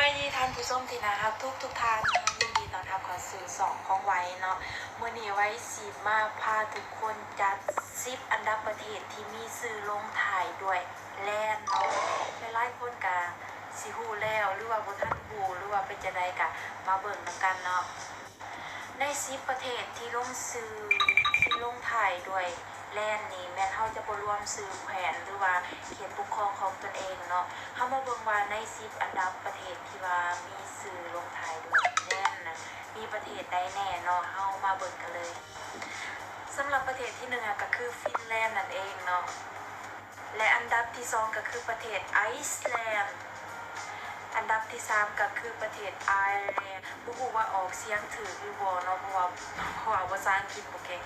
ສະບາຍດີທ່ານຜູ້ຊົມທີ່ໜ້າຮັກທຸກໆທ່ານເນາະ, ຍິນດີຕ້ອນຮັບເຂົ້າສູ່ຊ່ອງຂອງໄວເນາະ. ມື້ນີ້ໄວຊິມາພາທຸກຄົນຈັດສິບອັນດັບປະເທດທີ່ມີຊື່ລົງທ້າຍດ້ວຍແລນເນາະ. ຫຼາຍໆຄົນກະຊິຮູ້ແລ້ວ ຫຼືວ່າບໍ່ທັນຮູ້ ຫຼືວ່າເປັນຈັ່ງໃດກະມາເບິ່ງນຳກັນເນາະ. ໃນສິບປະເທດທີ່ລົງຊື່ ທີ່ລົງທ້າຍດ້ວຍແລນນີ້ ແມ່ນເຮົາຈະບໍ່ລວມຊື່ແຂວນ ຫຼືວ່າເຂດປົກຄອງຂອງຕົນເອງເນາະ. ເຮົາມາເບິ່ງວ່າໃນສິບອັນດັບປະເທດທີ່ວ່າມີຊື່ລົງທ້າຍດ້ວຍແລນນັ້ນ ມີປະເທດໃດແດ່ເນາະ, ເຮົາມາເບິ່ງກັນເລີຍ. ສຳລັບປະເທດທີໜຶ່ງ ກໍຄືຟິນແລນນັ້ນເອງເນາະ. ແລະ ອັນດັບທີສອງກໍຄືປະເທດໄອສແລນ, ອັນດັບທີສາມກໍຄືປະເທດໄອແລນ. ບໍ່ຮູ້ວ່າອອກສຽງຖືກຫຼືບໍ່ເນາະ ເພາະວ່າ ເພາະວ່າພາສາອັງກິດບໍ່ເກັ່ງ.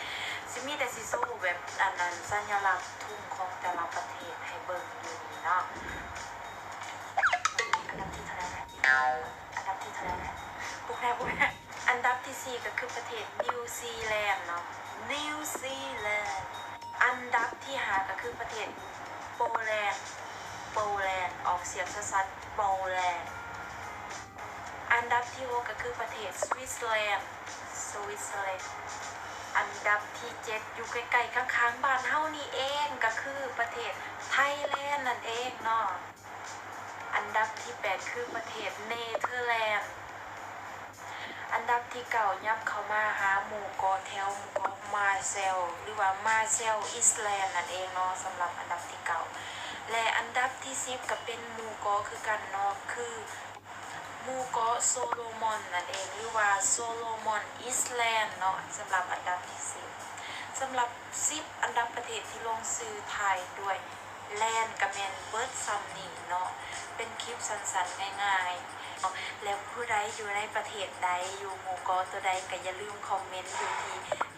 ຊິມີແຕ່ຊິໂຊແບບອັນນັ້ນ ສັນຍະລັກທຸງຂອງແຕ່ລະປະເທດໃຫ້ເບິ່ງຢູ່ນີ້ເນາະ. ອັນດັບທີເທົ່າໃດລະ? ອັນດັບທີເທົ່າໃດລະ? ປຸກແນ່ ປຸກແນ່. ອັນດັບທີສີ່ກໍຄືປະເທດນິວຊີແລນເນາະ, ນິວຊີແລນ. ອັນດັບທີຫ້າກໍຄືປະເທດໂປແລນ, ໂປແລນ, ອອກສຽງຊັດໆ ໂປແລນ. ອັນດັບທີຫົກກໍຄືປະເທດສະວິດເຊີແລນ, ສະວິດເຊີແລນ. ອັນດັບທີເຈັດ ຢູ່ໃກ້ໆຂ້າງໆບ້ານເຮົານີ້ເອງ ກໍຄືປະເທດໄທແລນນັ້ນເອງເນາະ. ອັນດັບທີແປດຄືປະເທດເນເທີແລນ. ອັນດັບທີເກົ້າ ຫຍັບເຂົ້າມາຫາໝູ່ເກາະແຖວໝູ່ເກາະມາແຊວ ຫຼືວ່າມາແຊວໄອສແລນນັ້ນເອງເນາະ, ສຳລັບອັນດັບທີເກົ້າ. ແລະ ອັນດັບທີສິບກໍເປັນໝູ່ເກາະຄືກັນເນາະ, ຄືໝູ່ເກາະໂຊໂລມອນນັ້ນເອງ ຫຼືວ່າໂຊໂລມອນໄອສແລນເນາະ, ສຳລັບອັນດັບທີສິບ. ສຳລັບສິບອັນດັບປະເທດທີ່ລົງຊື່ທ້າຍດ້ວຍ ແລນກໍແມ່ນເບິດສ່ຳນີ້ເນາະ, ເປັນຄລິບສັ້ນໆ ງ່າຍໆ ແລະ ຜູ້ໃດຢູ່ໃນປະເທດໃດ ຢູ່ໝູ່ເກາະຕົວໃດ ກໍຢ່າລືມຄອມເມັນຢູ່ທີ່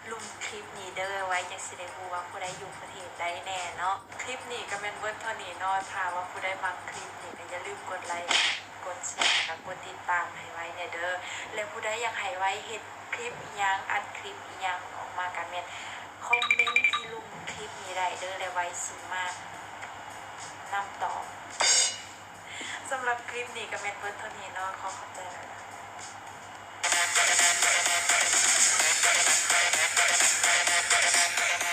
ລຸ່ມຄລິບນີ້ເດີ້, ໄວ້ຈັ່ງຊິໄດ້ຮູ້ວ່າຜູ້ໃດຢູ່ປະເທດໃດແດ່ເນາະ. ຄລິບນີ້ກໍແມ່ນເບິດເທົ່ານີ້ເນາະ, ຖ້າວ່າຜູ້ໃດມັກຄລິບນີ້ ກໍຢ່າລືມກົດໄລ ກົດແຊ ແລະ ກົດຕິດຕາມໃຫ້ໄວ້ແດ່ເດີ້. ແລະ ຜູ້ໃດຢາກໃຫ້ໄວ້ເຮັດຄລິບອີ່ຫຍັງ ອັດຄລິບອີ່ຫຍັງອອກມາ ກໍແມ່ນຄອມເມັນທີ່ລຸ່ມຄລິບນີ້ໄດ້ເດີ້ ແລະ ໄວ້ຊິມານຳຕອບ. ສຳລັບຄລິບນີ້ກໍແມ່ນເບິດເທົ່ານີ້ເນາະ, ຂໍຂອບໃຈຫຼາຍໆ.